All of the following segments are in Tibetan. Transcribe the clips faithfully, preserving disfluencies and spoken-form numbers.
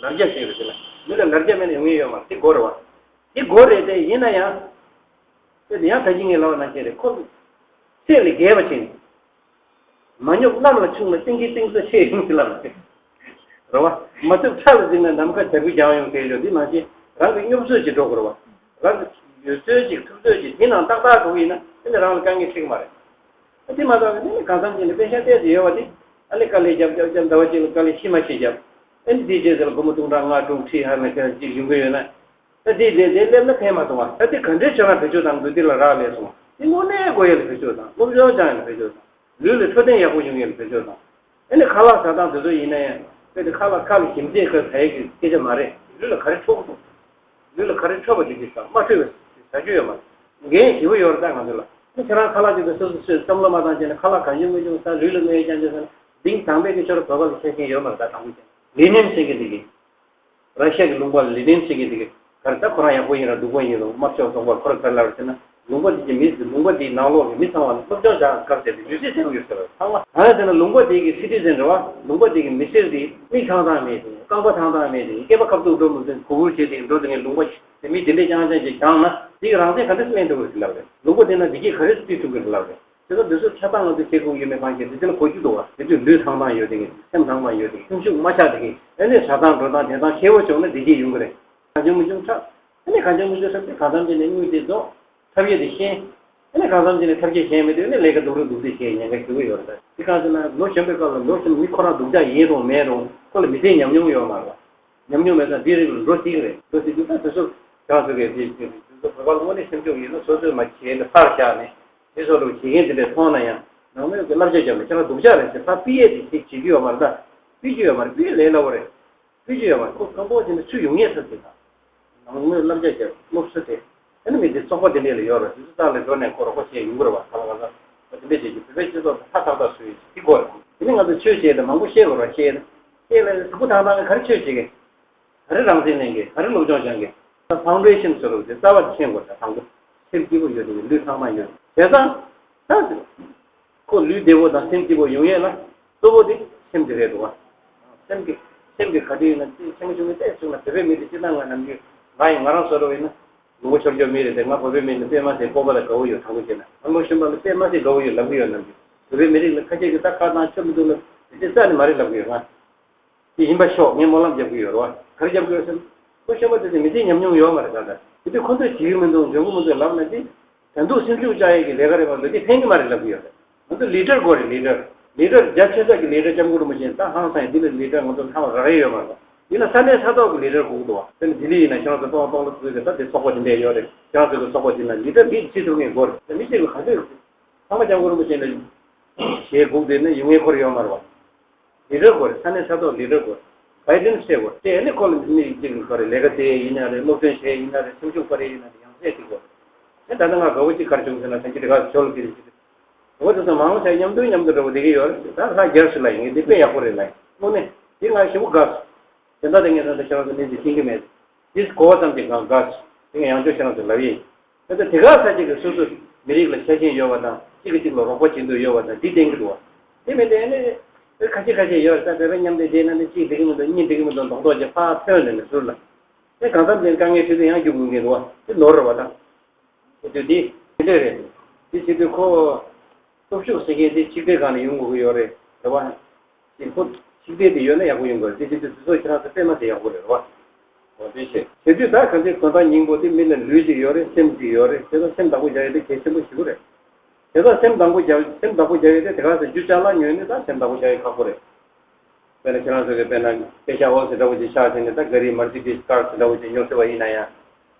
ལར་རྒྱ་བཤད་པའི་དེ་ལ་མི་ལ་ལར་རྒྱ་མེད་ན་ཡོང་ཡས་ཡོད་མ་རེད། དེ་དགོས་རེད་བ། དེ་དགོས་རེད་དེ་ཡིན་ན་ཡང་། དེ་ཡང་ད་གིན་ངས་ལབ་པ་ནང་བཞིན་རེད། ཁོ་ཚད་ལས་བརྒལ་བ་ཕྱིན། མ་སྙོབ་གནམ་ལ་ཕྱུང་ན་ཏིང་གི་ཏིང་ས་ཆེ་ཡིན་ཟེར་ལབ་པ་རེད། རེད་བ། མ་ཐུབ་ཁྲ་ལ་འཛིན་ན་ནམ་མཁའ་བྱ་རྒོད་རྒྱང་ཡོང་གི་ཡོད། འདི་ནང་བཞིན་རང་གི་སྙོབ་ཚོད་ཅིག་འགྲོ་དགོས་རེད་བ། རང་གི་ཡོད་ཚོད་ཅིག་ཐུབ་ཚོད་ཅིག་དེ་ནང་ཏག་ཏག་འགྲོ་གི་ཡིན་ན་དེ་ནི་རང་ལ་དཀའ་ངལ་འཕྲད་ཀྱི་མ་རེད། དེ་མ་གཏོགས་ནི་གང་འཚམ་ཅིག་ནི་པེ་ཤ་བལྟས་ཏེ་ཡོད་པ་དེ་ཨ་ནི་དཀའ་ལས་རྒྱབ་རྒྱབ་རྒྱབ་ཟླ་བ་གཅིག་ལ་དཀའ་ལས་བཞི་མ་ཞིག་རྒྱབ། ཨ་ནི་དེའི་རྗེས་ལ་སྒོར་མོ་སྟོང་ཕྲག་ལྔ་དྲུག་ཁྲི་ཧ་ནི་ཁ་ཅིག་ཡོང་གི་ཡོད་ན། ད་དེ་དེ་དེ་སླེབས་ན་ཕན་མ་ཐོགས་པ། ད་དེ་ག་འདྲའི་ཆོས་རང་བེད་སྤྱོད་དང་འདུག་དེ་ལ་རག་ལས་སོང་བ། དེ་དངོས་གནས་དགོས་ཡ་ལ་བེད་སྤྱོད་དང་སློབ་སྦྱོང་སྦྱང་ཡ་ལ་བེད་སྤྱོད་དང་། ལུས་ལ་འཕྲོད་བསྟེན་ཡག་པོ་ཡོང་ཡ་ལ་བེད་སྤྱོད་དང་། ཨ་ནི་ཁ་ལག་ཟ་སྟངས་དེ་ཚོ་ཡིན་ན་ཡང་དཔེ་དེ་ཁ་ལག་ཁ་ལ་ཞིམ་ཟས་ཁ་ཟ་ཡ་གི་སྐད་ཆ་མ་རེད། ལུས་ལ་ག་རེ་འཕྲོད་ཀྱི་འདུག་ལུས་ལ་ག་རེ་འཕྲོད་པ་དེ་གི་ཟ། མ་འཕྲོད་པ་ཟ་རྒྱུ་ཡོད་མ་རེད། འགན་ཞེ་པོ་ཡོད་རེད་ད་ང་ཚོ་ལ། ཨ་ནི་ཁྱེད་རང་ཁ་ལག་ཅིག་དང་སོ་སོ་སོས་བསམ་བློ་མ་བཏང་བྱས་ན་ཁ་ལག་གང་བྱུང་མི་བྱུང་ཟ། ལུས་ལ་གནོད་ཡ་རྐྱང་རྐྱང་ཟ་ན་འདི་སང་ཕོད་ཀྱི་ཁྱོད་རང་བོད་པ་ལ་ཆ་རྐྱེན་ཡོད་མ་རེད་ད། དང་པོ་བྱས་ན་ལི་ནིན་ཟེར་མཁན་དེ་གི་ར་ཤ་གི་ལུང་པ་ལི་ནིན་ཟེར་གྱི་དེ་གི་ག་རེ་ད་ཁོ་རང་ཡག་པོ་ཡིན་ར་སྡུག་པོ་ཡིན་རུང་དམར་ཤོག་ཚོགས་པ་ཁོ་ར་ག་རེ་ལབ་རེད་ཟེར་ན། ལུང་པ་འདི་གི་མི་ལུང་པ་འདིའི་ནང་ལོགས་ཀྱི་མི་ཚང་མ་ལ་སློབ་སྦྱོང་སྦྱང་སྐབས་དེ་ལུས་རྩལ་སྦྱང་དགོས་ཟེར་བ་ཚང་མ། གང་ཡིན་ཟེར་ན་ལུང་པ་འདི་གི་སི་ཊི་ཛན་རེད་བ། ལུང་པ་འདི་གི་མི་སེར་འདི་མིག་ཐང་ཐང་མེད་དེ་རྐང་པ་ཐང་ཐང་མེད་དེ་སྐེད་པ་ཁ་ཐུག་འགྲོ་མི་ཚུན་གུ་གུར་བྱེད་དེ་འགྲོ་དེ་ངས་ལུང་པ་དེ་མི་དེ་འདྲས་རྐྱང་རྐྱང་ཅིག་སྦྱངས་ན་འདི་གི་རང་བཙན་ག་འདྲས་སྨན་ཐུབ་ཀྱི་ལབ་རེད། ལུང་པ་འདི་ན་འདི་གིས་ག་རེ་སྤྲད་ཐུབ་ཀྱི་ལབ་རེད། དེ་ཚོ་འདི་ཚོ་ཆ་ཚང་ང་ཚོས་བྱེད་དགོས་ཡོད་མེད་གང་ཤེས། དེ་ཚོ་ལ་གོ་རྒྱུ་འདུག་བ། དེ་ཚོས་ལུས་ཐང་ཐང་ཡོད་དེ་སེམས་ཐང་ཐང་ཡོད་དེ་སེམས་ཤུགས་མ་ཆག་དེ་གི་ཨ་ནི་ཟ་སྟངས་འགྲོ་སྟངས་དེ་ཚང་ཁེ་བོ་བྱུང་ན་བདེ་སྐྱིད་ཡོང་གི་རེད། གང་བྱུང་མི་བྱུང་ཁྲག་ཨ་ནི་གང་བྱུང་མི་བྱུང་ས་དེ་གང་འཚམ་བྱས་ནས་དངུལ་དེ་རྫོགས། ཐབས་ཤེས་དེ་ཤེས། ཨ་ནི་གང་འཚམ་བྱས་ནས་ཐབས་ཤེས་ཤེས་མེད་དུས་ནི་ལས་ཀ་སྡུག་རུ་སྡུག་ཚེ་ཤེས་ཉེན་ཁ་ཞུ་གི་ཡོད་རེད། དེ་གང་ཟེར་ན་ལོ་གཞོན་པའི་སྐབས་ལ་ལོ་གཞོན་མི་ཁོ་རང་སྡུག་ཅག་ཡིན་རུང་མེད་རུང་ཁོ་ལ་མི་ཚེའི་ཉམས་མྱོང་ཡོད་མ་རེད། ཉམས་མྱོང་མེད་ཙང་འདིའི་རིགས་ལ་འགྲོ་སྲིད་ཀྱི་རེད། འགྲོ་སྲིད་དུས་ད་དེ་ཚོ་ཁྱེད་རང་ཚོ་གིས་དེ་དེ་ཚོ་བོད་པ་ལ་དངོས་གནས་སེམས་ཤུགས་ཡོད་ན་སོ་སོས་མ་བྱས་ནས་ཕར་བཞག་ནས་དེ་ཚོ་ལ་བྱེད་མཁན་དེ་འདྲས་མཐོང་ན་ཡང་ནང་མི་གི་བསླབ་བྱ་བརྒྱབ་ནས་ཁྱེད་རང་སྡུག་ཅག་རེད་ཟེར་ཕར་ཕུད་ཡས་དེ་བྱེད་བྱེད་རྒྱུ་ཡོད་མ་རེད། ད་ཕུད་ཀྱི་ཡོད་མ་རེད། ཕུད་ཡས་ལས་སླ་བོ་རེད། ཕུད་ཀྱི་ཡོད་མ་རེད། ཁོ་སྐམ་པོ་བྱས་ནས་ཚུར་ཡོང་ཡས་ཐབས་བྱེད་དང་། ནང་མི་བསླབ་བྱ་བརྒྱབ་སློབ་གསོ་དེ། ཨ་ནི་མི་དེ་ཚོགས་པ་དེ་འདྲས་ལ་ཡོད་རེད། དེ་ཚོ་རྩ་ལ་འགྲོ་ནས་ཁོ་རོགས་པ་བྱས་ཡོང་གི་རེད་བ། ད་ལ་ང་ཚོ་དེ་འདྲས་བྱེད་རྒྱུ་བོད་པའི་སྤྱི་ཚོགས་ཧ་ཐག་ཐག་སུ་ཡོད་དེ་དགོས་རེད། དེ་ནི་ང་ཚོ་ཆོས་བྱེད་དང་མང་པོ་བཤད་དགོས་རེད་བ། བཤད་ཡས་ལ་ཐུག་པོ་ཐང་ཐང་གི་ག་རེ་ཆོས་བྱེད་གི་ག་རེ་རང་བཙན་ལེན་གི་ག་རེ་སློབ་སྦྱོང་སྦྱང་གི་ད་ཕའུན་ཌེ་ཤན་ཟེར་བ་དེ་རྩ་བ་དེ་ཤེས་དགོས་ད། དང་པོ་སེམས་སྐྱིད་པོ་ཡོད་དེ་ལུས་ཐང་མ་ཡོད་བྱས་ཙང་། ད་ཁོ་ལུས་བདེ་བོ་དང་སེམས་སྐྱིད་པོ་ཡོང་ཡས་ལ་གཙོ་བོ་དེ་སེམས་དེ་རེད་འདུག་བ། སེམས་ཀྱི་སེམས་ཀྱི་ག་དུས་ཡིན་ན་དེ་ཆེན་པོ་ཆུང་ངུ་བལྟས་བྱུང་ན་བོད་པའི་མི་དེ་སྤྱིར་བཏང་ང་ནམ་རྒྱུན་ང་ཡིན་ང་རང་བཟོ་འདྲ་བ་ཡིན་ན་ལུང་པ་ཤོར་རྒྱུ་མི་རེད་དེ། ང་བོད་པའི་མི་ནི་དཔེ་མ་སྲིད་སྤོབས་པ་དང་དགའ་བོ་ཡོད། དྲང་པོ་བཤད་ན་ཨ་མ་གཞོན་པ་ལ་དཔེ་མ་སྲིད་དགའ་བོ་ཡོད་ལབ་གི་ཡོད། ནམ་རྒྱུན་བོད་པའི་མི་རིགས་ལ་ཁ་ཤས་ཀྱིས་ད་ཁ་བཏང་ཆོ་མི་འདུག་ལབ་དེ་རྩ་ནས་མ་རེད་ལབ་གི་ཡོད་ང་། དེ་ཡིན་པ་ཤོག་ངས་སྨོན་ལམ་རྒྱབ་གི་ཡོད་རེད་བ། ག་རེ་རྒྱབ་གི་ཡོད་ཟེར་ན། ཁོ་གཞོན་པ་དེ་ཚོ་མི་ཚེའི་ཉམས་མྱོང་ཡོད་མ་རེད་ད་ལྟ། དེ་དུས་ཁོ་ཚོས་བྱེད་ཀྱི་མི་འདུག་འཇོན་གི་མི་འདུག་ལབ་ན་དེ། ད་དུང་སེམས་ཤུགས་བཅག་ཡས་ཀྱི་ལས་ཀ་རེད་མ་གཏོགས་དེ་ཕན་གི་མ་རེད་ལབ་གི་ཡོད་རེད། ང་ཚོ་ལི་ཌར་དགོས་རེད། ལི་ཌར། ལི་ཌར་རྒྱ་ཆེ་ས་གི་ལི་ཌར་ལྕམ་སྐུ་རིན་པོ་ཆེ་ད་ཧང་སང་ཡིན། འདི་ལ་ལི་ཌར་ང་ཚོ་ལྷང་རག་ཡས་ཡོད་མ་རེད། ཡིན་ན་ས་གནས་ས་ཐོག་གི་ལི་ཌར་དགོས་ཀྱི་འདུག་བ། དེ་ནི་ལྡི་ལི་ཡིན་ན་ཁྱེད་རང་ཚོ་ཏོག་ཏོག་ལ་ཚུད་གི་ད་དེ་ཚོགས་པ་དེ་འདྲས་ཡོད་རེད། ཁྱེད་རང་ཚོ་གི་ཚོགས་པ་དེ་ན་ལི་ཌར་མི་ཁྲི་ཐུབ་མཁན་དགོས་རེད། མི་གཅིག་གི་ག་ཚོད་ཚང་མ་ལྕམ་སྐུ་རིན་པོ་ཆེ་ལ་ཞེས་སྒུག་བསྡད་ན་ཡོང་ངེས་ཁོར་ཡོད་མ་རེད་བ། ལི་ཌར་དགོས་རེད། ས་གནས་ས་ཐོག་ལི་ཌར་དགོས་རེད། གའི་ཌན་སི་བྱེད་དགོས་རེད། དེ་ནི་ཁོ་ལ་མི་གཅིག་གི་ག་རེ་ལས་ཀ་དེ་ཡིན་ན་རེད། སློབ་སྟོན་བྱེད་ཡིན་ན་རེད། སེམས་ཤུགས་སྤར་ཡས་ཡིན་ན་རེད། ཡང་སེ་དེ་དགོས་རེད། དེ་ད་ལྟ་ང་དགའ་བོ་གཅིག་ག་རེ་བྱུང་ཟེར་ན་ད་ཅི་དེ་ག་ཚོད་ལ་དེ་རེད་ཅི་རེད། འོ་དེ་ཚོ་མང་ཆེ་མཉམ་དུ་མཉམ་དུ་འགྲོ་བ་དེ་གི་ཡོད་རེད། ད་ལྷ་རྒྱལ་སྲིད་ལ་ཡིན་ངེས་དེ་དཔེ་ཡག་པོ་རེད་ལ་ཡིན་དངོས་གནས་དེ་ང་ཞེ་པོ་དགའ་སོང་། དེ་འདྲ་དེ་ངས་ད་ལྟ་ཁྱེད་རང་ཚོ་གནས་ཚུལ་མཁྱེན་གི་མེད། དེ་གོ་བ་ཙམ་གྱིས་གང་དགའ་སོང་། དེ་ངས་ཡང་བསྐྱར་ཁྱེད་རང་ཚོ་ལབ་ཡིན། ད་ལྟ་དེ་ག་ས་གཅིག་གི་སོ་སོ་མི་རིགས་ལ་ཆ་ཤས་ཡོད་པ་དང་གཅིག་གིས་གཅིག་ལ་རོགས་པ་བྱེད་འདོད་ཡོད་པ་དང་འདི་བསྟན་གི་འདུག་བ། དེ་མིན་དེ་ནི་ཁ་ཤས་ཁ་ཤས་ཡོད་རེད། ད་བོད་པ་མཉམ་དུ་བསྡད་ན་ནི་གཅིག་འགྲིག་གི་མི་འདུག་གཉིས་འགྲིག་གི་མི་འདུག་མདོག་མདོག་བྱས་ཕར་ཐོན་ནས་ནི་ཟུར་ལ། དེ་གང་འཚམ་ཅིག་དཀའ་ངལ་འཕྲད་དུས་ཡང་རྒྱུག་དགོས་ཀྱི་འདུག་བ། དེ་ནོར་རེད་བ་ད། དེ་དུས་འདི་དེ་འདྲས་རེད། དེ་བྱེད་དུས་ཁོ། སྟོབས་ཤུགས་ཟེར་མཁན་དེ་ཆིག་སྒྲིལ་སྒང་ནས་ཡོང་དགོས་ཀྱི་ཡོད་རེད། རེད་བ། དེ་ཁོ་ཆིག་སྒྲིལ་དེ་ཡོད་ན་ཡག་པོ་ཡོང་གི་རེད། དེ་བྱེད་དུས་དེ་ཚོ་ཁྱེད་རང་ཚོ་དཔེ་མ་ཚད་ཡག་པོ་རེད། རེད་བ། འོ་དེ་བྱེད་བྱེད་དུས་ད་གང་ཅིའི་དོན་དག་སྙིང་པོ་དེ་མི་ལ་ལུས་ཅིག་ཡོད་རེད། སེམས་ཅིག་ཡོད་རེད། དེ་ཚོ་སེམས་བདག་པོ་རྒྱག་ཡས་དེ་གལ་ཆེན་པོ་ཞེ་པོ་རེད། དེ་ཚོ་སེམས་བདག་པོ་རྒྱག་སེམས་བདག་པོ་རྒྱག་ཡས་དེ་དེ་ག་ཚོད་རྒྱུ་ཅ་ལག་ཉོས་ནས་ད་སེམས་བདག་པོ་རྒྱག་ཡས་ཁག་པོ་རེད། དཔེར་ན་ཁྱེད་རང་ཚོ་གིས་དཔེར་ན་པེ་ཤ་འོ་ཟེར་འདྲ་བོ་ཅིག་ཆགས་བྱས་ནས་ད་ག་རི་མར་སི་ཌི་སི་ཀར་ཟེར་འདྲ་བོ་ཅིག་ཉོ་ཟེར་བ་ཡིན་ན་ཡང་།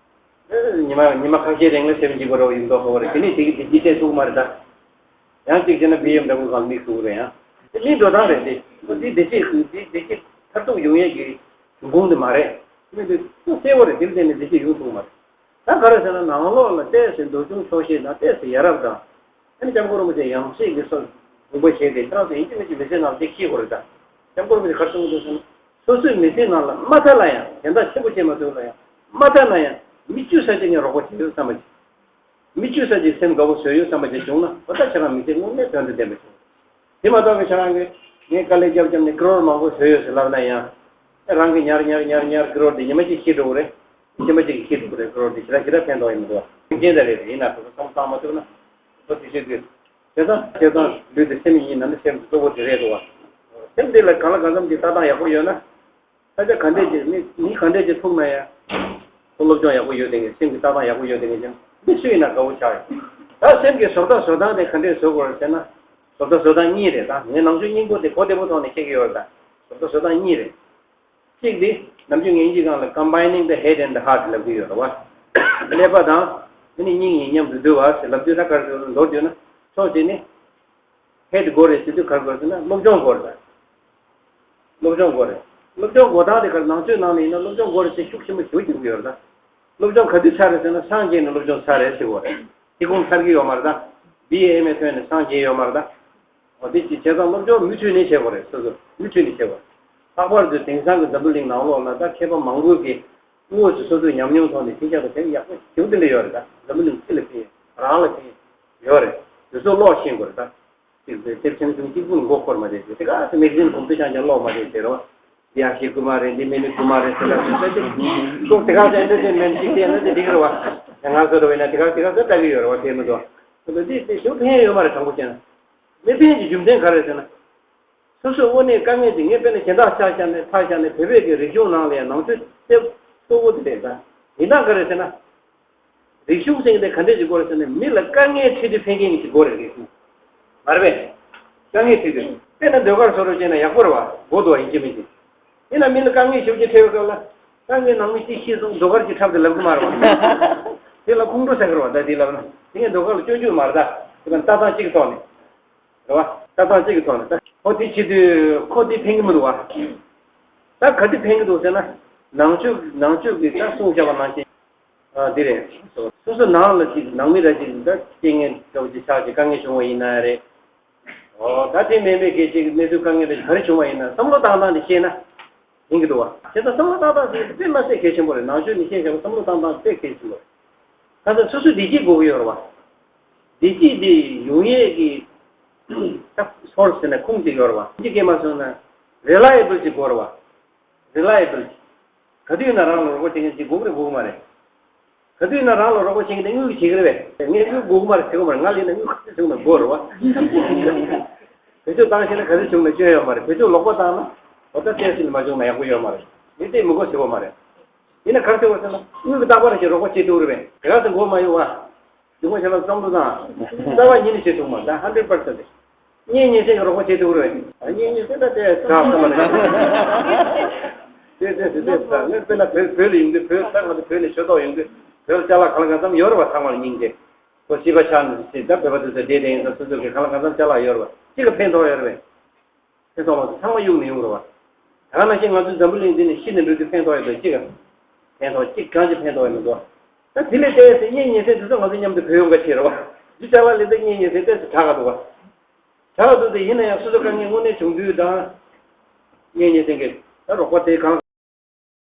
ཨེ་ཉི་མ་ཉི་མ་ཁ་ཤས་རིང་ལ་སེམས་སྐྱིད་པོ་འདྲ་བོ་ཡིན་མདོག་ཁ་པོ་རེད། དེ་ནས་དེ་གི་བདེ་སྐྱིད་ཐུག་མ་རེད་ད། ཡང་གཅིག་བྱས་ན་བི་ཨེམ་ཌབ་ལུ་སྒང་དམིགས་ཐུག་རེད་ཡང་། དེ་མིའི་འགྲོ་སྟངས་རེད་དེ། ཁོ་དེ་བདེ་སྐྱིད་དེ་བདེ་སྐྱིད་མཐར་ཐུག་ཡོང་ཡས་ཀྱི་འབྱུང་ཁུངས་དེ་མ་རེད། དེ་མིན་དེ་ཁོ་གསལ་པོ་རེད། དེ་ལ་བརྟེན་ནས་བདེ་སྐྱིད་ཡོང་ཐུབ་མ་རེད། ད་ག་རེ་ཟེར་ན་ནང་ལོགས་ལ་ཏོག་ཙམ་འདུལ་སྐྱོང་ཆོག་ཤེས་དང་ཏོག་ཙམ་ཡ་རབས་དང་། ཨ་ནི་ལྕམ་སྐུ་རིན་པོ་ཆེ་ཡང་སྲིད་ཀྱི་སོ་དགོངས་པ་བཞེས་ཏེ་ཁྱེད་རང་ཚོ་ཡིན་གཅིག་མིན་གཅིག་མི་ཚེ་ནང་ལ་དེ་ཤེས་དགོས་རེད་ད། ལྕམ་སྐུ་རིན་པོ་ཆེ་ག་རེ་གསུངས་འདུག་ཟེར་ན། སོ་སོའི་མི་ཚེ་ནང་ལ་མ་མཐའ་ལ་ཡང་དེ་འདྲ་ཆེན་པོ་བྱེད་མ་ཐུབ་ལ་ཡང་མ་མཐའ་ན་ཡང་མི་བཅུ་ས་ཆ་ནས་རོགས་པ་བྱེད་ཡོད་བསམ་པ་ཅིག་མི་བཅུ་ས་ཆའི་སེམས་དགའ་པོ་བཟོས་ཡོད་བསམ་པ་ཅིག་བྱུང་ན་འོ་ད་ཁྱེད་རང་མི་ཚེ་དངོས་གནས་དོན་དང་ལྡན་པ་བྱུང་། དེ་མ་གཏོགས་པའི་ཁྱེད་རང་གིས་ངས་དཀའ་ལས་རྒྱབ་རྒྱབ་ནས་ཀི་རོར་མང་པོ་བཟོས་ཡོད་ཟེར་ལབ་ན་ཡང་། རང་གི་ཉར་ཉར་ཉར་ཉར་ཀི་རོར་འདི་ཉི་མ་གཅིག་ཤི་འགྲོ་གི་རེད། ཉི་མ་གཅིག་ཤི་འགྲོ་གི་རེད། ཀི་རོར་འདི་ཞེ་དྲག་ཞེ་དྲག་ཕན་ཐོགས་ཡིན་འདུག་རྐྱེན་དེ་རེད། ཡིན་ན་སོ་སོ་བསམ་བློ་བཏང་མ་ཐུབ་ན་སོ་སོ་དེ་ཤེས་དགོས། བྱས་ཙང་བྱས་ཙང་ལུས་དེ་སེམས་ཡིན་ན་ནི་སེམས་གཙོ་བོ་དེ་རེད་འདུག་བ། སེམས་དེ་ལ་གང་ལ་གང་འཚམ་གྱི་ལྟ་སྟངས་ཡག་པོ་ཡོད་ན། ས་ཆ་ག་འདྲས་ཅིག་མི་མི་ག་འདྲས་ཅིག་ཐུག་ན་ཡང་། ཁོ་སློབ་སྦྱོང་ཡག་པོ་ཡོད་དེ་ངས་སེམས་ཀྱི་ལྟ་སྟངས་ཡག་པོ་ཡོད་དེ་ངས་ཀྱང་མི་སུ་ཡིན་ན་དགའ་བོ་ཆགས་ཡོད། ད་སེམས་ཀྱི་བཟོ་ལྟ་བཟོ་སྟངས་དེ་ག་འདྲས་བཟོ་དགོས་རེད་ཟེར་ན། བཟོ་ལྟ་བཟོ་སྟངས་གཉིས་རེད། ད་ངས་ནང་ཆོས་སྙིང་པོ་དེ་གོ་བདེ་པོ་ཐོག་ནས་ཤེས་ཀྱི་ཡོད་རེད། ད་བཟོ་ལྟ་བཟོ་སྟངས་གཉིས་རེད། གཅིག་དེ་ནམ་རྒྱུན་ངས་དབྱིན་ཇི་སྒང་ལ་combining the head and the heart ལབ་ཀྱི་ཡོད་རེད་བ། ཀླད་པ་དང་དེ་ནི་སྙིང་ཡིན་མཉམ་དུ་འདུ་བ་ཟེར་ལབ་དུས་ད་ག་རེ་ཟེར་མདོར་བསྡུས་ན་ཕྱོགས་གཅིག་ནི། ཧེ་དེ་དགོས་རེད་ཟེར་དུས་ག་རེ་དགོས་ཟེར་ན་སློབ་སྦྱོང་དགོས་རེད། སློབ་སྦྱོང་དགོས་རེད། སློབ་སྦྱོང་དགོས་སྟངས་དེ་ག་རེ་ནང་ཆོས་ནང་ནས་ཡིན་ན་སློབ་སྦྱོང་དགོས་རེད་ཟེར་ཤུགས་ཆེན་པོ་ཞེ་པོ་རྒྱག་གི་ཡོད་རེད་ད། སློབ་སྦྱོང་ག་དུས་ཚར་རེད་ཟེར་ན་སངས་རྒྱས་ནས་སློབ་སྦྱོང་ཚར་རེད་ཟེར་དགོས་རེད། དེ་གོང་ཚར་གི་ཡོད་མ་རེད་ད། བི་ཨེ་ཨེམ་ཨེ་ཐོན་ནས་སངས་རྒྱས་ཡོད་མ་རེད་ད། འོ་དེ་ཅི་བྱས་ཙང་སློབ་སྦྱོང་མུ་མཐུད་ནས་བྱེད་དགོས་རེད། སོ་སོ་མུ་མཐུད་ནས་བྱེད་དགོས། ལྷག་པར་དུ་དེང་སང་གི་འཛམ་བུ་གླིང་ནང་ལོགས་ལ་ད་མཁས་པ་མང་པོ་གིས་དངོས་སུ་སོ་སོའི་ཉམས་མྱོང་ཐོག་ནས་ཕྱིན་ཆད་དུ་དེ་ཡག་པོ་ཞེ་པོ་དེ་འདྲ་ཡོད་རེད་ད། འཛམ་བུ་གླིང་སྤྱི་ལ་ཕན་ཡོད། རང་ལ་ཕན་ཡོད་རེད། དེ་ཚོ་ཀློག་ཤེས་དགོས་རེད་ད། དེབ་ཆུང་ཆུང་གཅིག་པུ་མགོ་འཁོར་མ་བསྡད་དེ་དེ་ག་སེ་མེག་ཟིན་གོམ་དུ་ཤང་ཤང་ཀློག་མ་བསྡད་དེ་རོ། འདི་ཨ་ཤི་ཀུ་མ་རེད། འདི་མེ་མེ་ཀུ་མ་རེད་ཟེར་ལ་སུ་ཟེར་ཏེ། ཀློག་དེ་ག་སེ་འདི་དེ་མེན་ཅིག་དེ་ནི་དེ་འགྲིག་རེད་བ། ང་ཚོ་རེ་བས་ན་དེ་ག་དེ་ག་སེ་ལྟ་གི་ཡོད་རེད་བ། དེ་མི་འདུག་འདི་དེ་ཞུ་ཕན་ཡོད་མ་རེད། དྲང་པོ་བཤད་ན། མི་ཕན་གྱི་རྒྱུ་མཚན་ག་རེ་ཟེར་ན། སོ་སོའི་དངོས་གནས་དཀའ་ངལ་དེ་ངས་དཔེར་ན་གཞན་དག་ཆ་བཞག་ནས་ཐག་བཞག་ནས་བོད་པའི་གི་རིག་གཞུང་ནང་ལ་ཡང་ནང་ཆོས་དེབ་གཙོ་བོ་དེ་རེད་ད། ཡིན་ན་ག་རེ་ཟེར་ན། རིག་གཞུང་ཟེར་མཁན་དེ་ག་འདྲས་ཅིག་དགོས་རེད་ཟེར་ན་མི་ལ་དཀའ་ངལ་འཕྲད་དུས་ཕན་མཁན་གྱི་ཅིག་དགོས་རེད། རིག་གཞུང་། མ་རེད་པས། དཀའ་ངལ་འཕྲད་དུས་དཔེར་ན་ཟློས་གར་བཟོ་རོགས་བྱས་ན་ཡག་པོ་རེད་བ། མགོ་འདུག་བ་ཡིན་གཅིག་མིན་གཅིག་ཡིན་ན་མི་ལ་དཀའ་ངལ་ཞེ་པོ་ཅིག་འཕྲད་པའི་སྐབས་ལ་དཀའ་ངལ་ནང་མི་གཅིག་ཤེས་སོང་ཟློས་གར་ཅིག་འཁྲབ་སྟེ་ལབ་གི་མ་རེད་བ། དེ་ལ་ཁོང་ཁྲོ་ཟ་གི་རེད་བ། ད་དེ་ལབ་ན་དེ་ངས་ཟློས་གར་ལ་སྐྱོན་བརྗོད་མ་རེད་ད། དེ་ལ་ལྟ་སྟངས་གཅིག་གི་ཐོག་ནས། རེད་བ། ལྟ་སྟངས་གཅིག་གི་ཐོག་ནས་ད་ཁོ་དེ་བྱེད་དུས་ཁོ་དེ་ཕན་གི་མི་འདུག་བ། ད་ག་དེ་ཕན་གི་འདུག་ཟེར་ན། ནང་ཆོས་ནང་ཆོས་ཀྱི་ད་གསུང་བཞག་པ་ནང་བཞིན། ཨ་འདི་རེད། སོ་སོ་ནང་ལ་ཅིག་ནང་མི་ར་ཅིག་ད་རྐྱེན་ངན་འདྲ་བོ་ཅིག་ཆགས་ཅིག་དཀའ་ངལ་བྱུང་བ་ཡིན་ན་རེད། ཨོ་ད་དེ་མེད་མེད་གི་ཅིག་གནས་ཚུལ་དཀའ་ངལ་རེ་ག་རེ་བྱུང་བ་ཡིན་ན་བསམ་བློ་བཏང་སྟངས་དེ་ཤེས་ན་ཡིན་གི་འདུག་བ། བྱས་ཙང་བསམ་བློ་བཏང་སྟངས་དེ་དཔེ་མ་ཟད་གལ་ཆེན་པོ་རེད། ནང་ཆོས་ནས་ཤེས་བཞག་པ་བསམ་བློ་བཏང་སྟངས་དཔེ་གལ་ཆེན་པོ་རེད། ཁ་སང་སོ་སོའི་བདེ་སྐྱིད་དགོས་ཀྱི་ཡོད་རེད་བ། བདེ་སྐྱིད་དེ་ཡོང་ཡས་ཀྱི་ད་སོར་ཟེར་ན་ཁུངས་ཅིག་ཡོད་རེད་བ། ཅིག་སྐད་མ་སོང་ན་རི་ལ་ཡེ་བལ་ཅིག་དགོས་རེད་བ། རི་ལ་ཡེ་བལ་ཅིག་ག་དུས་ཡིན་ན་རང་ལ་རོགས་པ་བྱེད་མཁན་ཅིག་དགོས་ཀྱི་རེད་དགོས་ཀྱི་མ་རེད། ག་དུས་ཡིན་ན་རང་ལ་རོགས་པ་བྱེད་མཁན་དེ་དངུལ་གྱིས་བྱེད་ཀྱི་རེད་པས། ངས་དངུལ་དགོས་ཀྱི་མ་རེད་ཟེར་གྱི་མ་རེད། ང་ལ་ཡིན་ན་དངུལ་ག་ཚོད་བྱུང་ན་དགོས་རེད་བ། བེད་སྤྱོད་བཏང་ཤེས་ན་ག་ཚོད་བྱུང་ན་སྐྱོན་ཡོད་མ་རེད། བེད་སྤྱོད་ལོག་པ་བཏང་ན་འོ་ད་བལྟས་ཚེ་མ་བྱུང་ན་ཡག་པོ་ཡོད་མ་རེད། མི་དེ་མི་དགོས་ཟེར་གྱི་མ་རེད། ཡིན་ན་ག་རེ་ཟེར་བ་ཟེར་ན་དངུལ་གྱིས་རྟག་པར་ཞིག་རོགས་པ་བྱེད་ཐུབ་རེད་པས། དེ་ག་ཚོད་མགོ་མ་གཡུག་བ། འདི་མ་བྱས་ན་བསམ་བློ་བཏང་། རྩ་བ་ཉིད་ནས་བྱེད་ཐུབ་མ་རེད། ད་ཧན་ཌེ་རེཌ་པར་སེན་ཊི་རེད། གཉེན་ཉེ་ཚན་གྱི་རོགས་པ་བྱེད་ཐུབ་རེད། གཉེན་ཉེ་ཚན་ད་དེ་དྲག་ས་མ་རེད། དེ་དེ་དེ་དེ་ད་ངས་དཔེར་ན་བོད་བོད་ལ་ཡོང་དུས་བོད་ད་ང་ཚོ་བོད་ནས་ཆོས་ཐོག་ཡོང་དུས་བོད་ལ་ཅ་ལག་གང་ལ་གང་འཚམ་ཡོད་རེད་བ། ཚང་མ་ལ་སྙིང་རྗེ། ཁོ་སྲིད་པ་ཆགས་ནས་ད་བོད་པ་དེ་ཚོ་བསྡད་བསྡད་ཡིན་ཙང་སོ་སོ་གི་གང་ལ་གང་འཚམ་ཅ་ལག་ཡོད་རེད་བ། གཅིག་ག་ཕན་ཐོགས་ཡོད་རེད་བས། ཕན་ཐོགས་མ་ཐོགས་ཚང་མ་གཡུག་ནས་ཡོང་རེད་བ། ད་ག་ནང་བཞིན་ང་ཚོ་འཛམ་བུ་གླིང་འདི་ནས་ཤི་ནས་འགྲོ་དུས་ཕན་ཐོགས་ཡོད་དོ་གཅིག་ག་ཕན་ཐོགས་གཅིག་གང་ཅི་ཕན་ཐོགས་ཡོད་མི་འདུག་ད་དེ་ལས་ཏོག་ཙམ་གཉེན་ཉེ་ཚན་དེ་ཚོ་ང་ཚོ་མཉམ་དུ་བུད་ཡོང་ག་བྱེད་རེད་བ། འདི་ཅ་ལག་ལེན་ད་གཉེན་ཉེ་ཚན་ཏོག་ཙམ་དྲག་ག་འདུག་བ། དྲག་ག་འདུག་དེ་ཡིན་ན་ཡང་སོ་སོ་དཀའ་ངལ་དངོས་གནས་བྱུང་དུས་དང་། གཉེན་ཉེ་ཚན་གྱི་ད་རོགས་པ་དེ་གང་